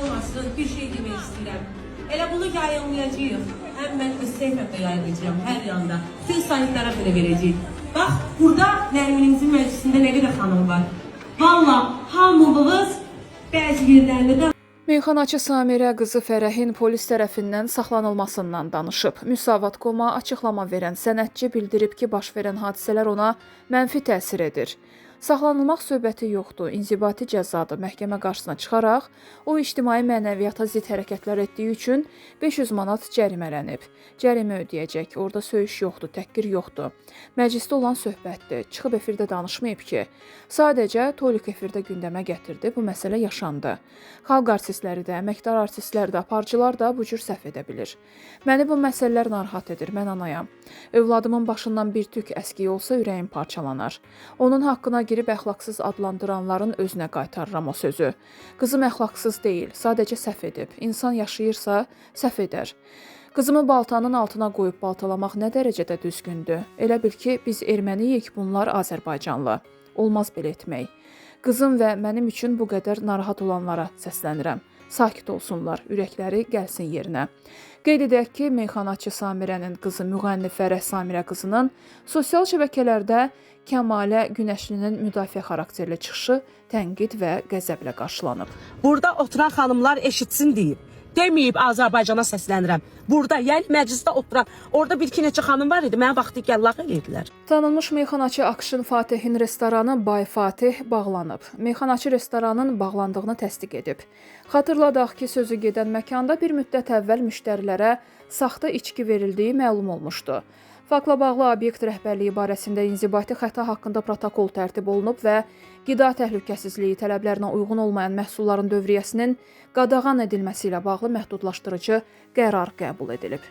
Yayılmasın, bir şey demək istəyirəm. Elə bunu yayınlayacağıq. Həm mən öz səhifəmdə yayınlayacağam hər yanda. Bütün saytlara belə verəcəyik. Bax, burada Nərminimizin məclisində nə qədər xanım var. Valla hamımız bəzi yerlərində də Meyxanaçı Samirə qızı Fərəhin polis tərəfindən saxlanılmasından danışıb. Müsavat.com-a açıqlama verən sənətçi bildirib ki, baş verən hadisələr ona mənfi təsir edir. Saxlanılmaq söhbəti yoxdur, inzibati cəzadır. Məhkəmə qarşısına çıxaraq o ictimai mənəviyyata zidd hərəkətlər etdiyi üçün 500 manat cərimələnib. Cərimə ödəyəcək. Orada söyüş yoxdur, təhqir yoxdur. Məclisdə olan söhbətdir. Çıxıb efirdə danışmayıb ki. Sadəcə Tolik efirdə gündəmə gətirdi. Bu məsələ yaşandı. Xalq artistləri də, əməkdar artistlər də, aparıcılar da bu cür səhv edə bilir. Məni bu məsələlər narahat edir. Mən anayam. Övladımın başından bir tük əskiyi olsa ürəyim parçalanar. Onun haqqına girib əxlaqsız adlandıranların özünə qaytarıram o sözü. Qızım əxlaqsız deyil, sadəcə səhv edib. İnsan yaşayırsa səhv edər. Qızımı baltanın altına qoyub baltalamaq nə dərəcədə düzgündür? Elə bil ki, biz erməniyik, bunlar Azərbaycanlı. Olmaz belə etmək. Qızım və mənim üçün bu qədər narahat olanlara səslənirəm. Sakit olsunlar, ürəkləri gəlsin yerinə. Qeyd edək ki, meyxanaçı Samirənin qızı müğənni Fərəh Samirə qızının sosial şəbəkələrdə Kəmalə Günəşlinin müdafiə xarakterli çıxışı tənqid və qəzəblə qarşılanıb. Burada oturan xanımlar eşitsin deyib. Deməyib Azərbaycana səslənirəm. Burada, yəni məclisdə oturan, orada bir iki neçə xanım var idi. Mənə vaxtı gəllaq eləyirdilər. Tanınmış meyxanaçı Akşin Fatihin restoranı Bay Fatih bağlanıb. Meyxanaçı restoranın bağlandığını təsdiq edib. Xatırladaq ki, sözü gedən məkanda bir müddət əvvəl müştərilərə saxta içki verildiyi məlum olmuşdu. Faktla bağlı obyekt rəhbərliyi barəsində inzibati xəta haqqında protokol tərtib olunub və qida təhlükəsizliyi tələblərinə uyğun olmayan məhsulların dövriyyəsinin qadağan edilməsi ilə bağlı məhdudlaşdırıcı qərar qəbul edilib.